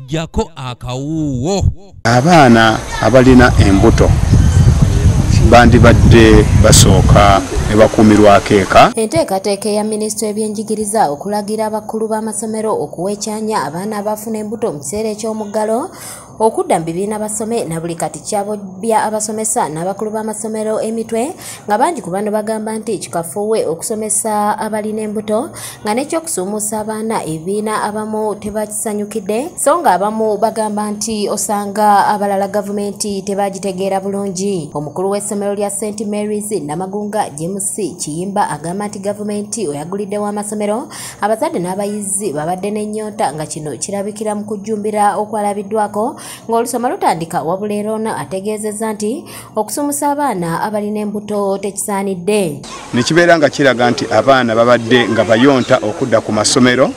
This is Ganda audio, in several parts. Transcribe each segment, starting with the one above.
Jako akawuwo. Abaana abalina embuto bandibadde basooka ne bakuumirwako eka. Enteekateeka ya minisitule y'ebyenjigiriza okulagira abakulu b'amasomero okuwa ekyanya abaana abafuna embuto mu kiseera eky'omuggalo okudda mu bibiina basome na buli kati kyabobya abasomesa n'abakulu b'amasomero emitwe, nga bangi ku bano bagamba nti kikafuuwe okusomesa abalina embuto nga n'ekyokusuumuusa abaana ebibiina abamu tebakisanyukidde, so nga abamu bagamba nti osanga abalala gavumenti tebagitegeera bulungi. Omukulu w'essomero lya St Mary's Namagunga James Kiyimba agamba nti gavumenti oyaguliddewo amasomero, abazadde n'abayizi babadde n'ennyonta nga kino kirabikira mu kujjumbira okwalabiddwako ng'olusoma lutandika. Wabula era ono ategeezezza nti okusumusa abaana abalina embuto tekisaanidde. Ne kibeera nga kiraga nti abaana babadde nga bayonta okudda ku masomero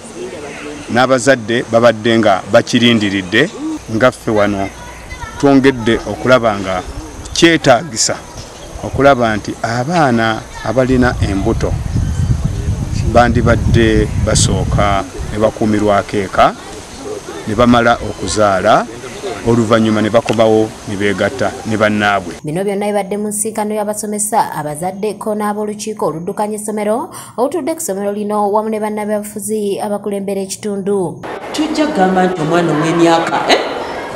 n'abazadde babadde nga bakirindiridde, nga ffe wano twongedde okulaba nga kyetaagisa okulaba nti abaana abalina embuto bandibadde basooka ne bakuumirwako eka ne bamala okuzaala, oluvannyuma ne bakomawo ne beegatta ne bannaabwe. Bino byonna bibadde mu nsinkano y'abasomesa, abazadde ko n'ab'olukiiko oluddukanya essomero olutudde ku ssomero lino wamu ne bannabyabufuzi abakulembera ekitundu. Tujja kugamba nti omwana ow'emyaka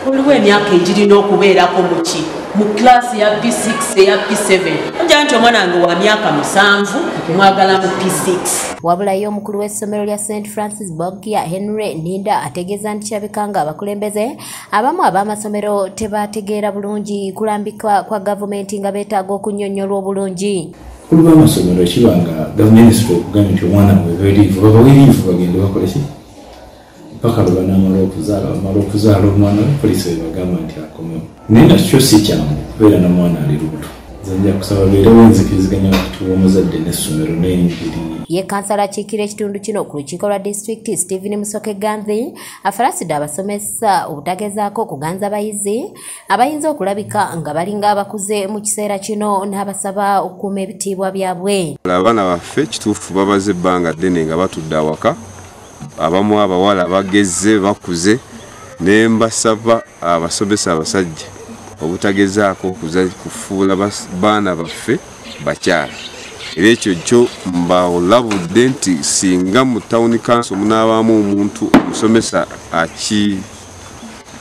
waliwo emyaka egirina okubeerako muki mu kilaasi ya P6 eya P7, ojja nti omwana wange wa myaka 7 mwagala mu P6. Wabula ye omukulu w'essomero lya St Francis Borgia Henry Ninda ategeeza nti kirabika nga abakulembeze abamu ab'amasomero tebategeera bulungi kulambika kwa gavumenti nga beetaaga okunnyonnyolwa obulungi. Abakulu b'amasomero kiba nga gavumenti okugambye nti omwana webeeriivu babaweriivu bagende bakole ki paka lwe banaamala okuzaala, bamala okuzaala omwana poliisi bebagamba nti akomewo. Naye nakyo si kyangu kubeera na mwana ali lubuto. Nze nja kusaba babeerewo enzikiriziganya wakati w'omuzadde n'essomero n'engeri. Ye kansala akiikira ekitundu kino ku lukiiko lwa disitulikiti Stephen Musoke Gandhi afalasidde abasomesa obutagezaako kuganza bayizi abayinza okulabika nga balinga abakuze mu kiseera kino n'abasaba okukuuma ebitiibwa byabwe. Abaana baffe kituufu babaze ebbanga ddene nga batudde awaka, abamu abawala bageze bakuze, ne mbasaba abasomesa abasajja obutagezaako kufuula baana baffe bakyala. Era ekyo kyo mbalabudde nti singa mu town council munaabaamu omuntu omusomesa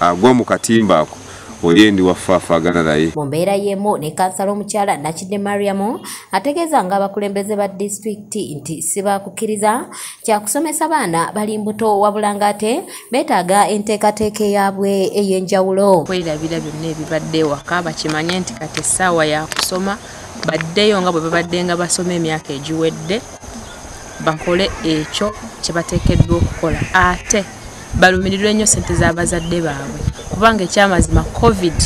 agwa mu katimba ako, oyo ndi waffe afaagana naye. Mu mbeera y'emu ne kansala omukyala Nakidde Mariam ategeeza nga abakulembeze ba disitulikiti nti si baakukkiriza kyakusomesa baana bali mbuto, wabula ng'ate beetaaga enteekateeka eyaabwe ey'enjawulo. Kwerabira byonna ebibadde ewaka bakimanye nti kati essaawa ya kusoma, baddeyo nga bwe babadde nga basoma emyaka egiwedde, bakole ekyo kye bateekeddwa okukola, ate balumirirwe nnyo ssente z'abazadde baabwe, kubanga ekyamazima COVID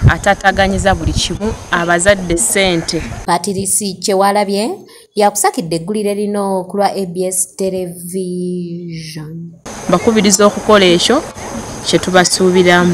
ataataganyiza buli kimu, abazadde ssente. Patirisi Kyewalabye yakusakidde eggulire lino ku lwa ABS Television. Bakubiriza okukola ekyo kye tubasuubiramu.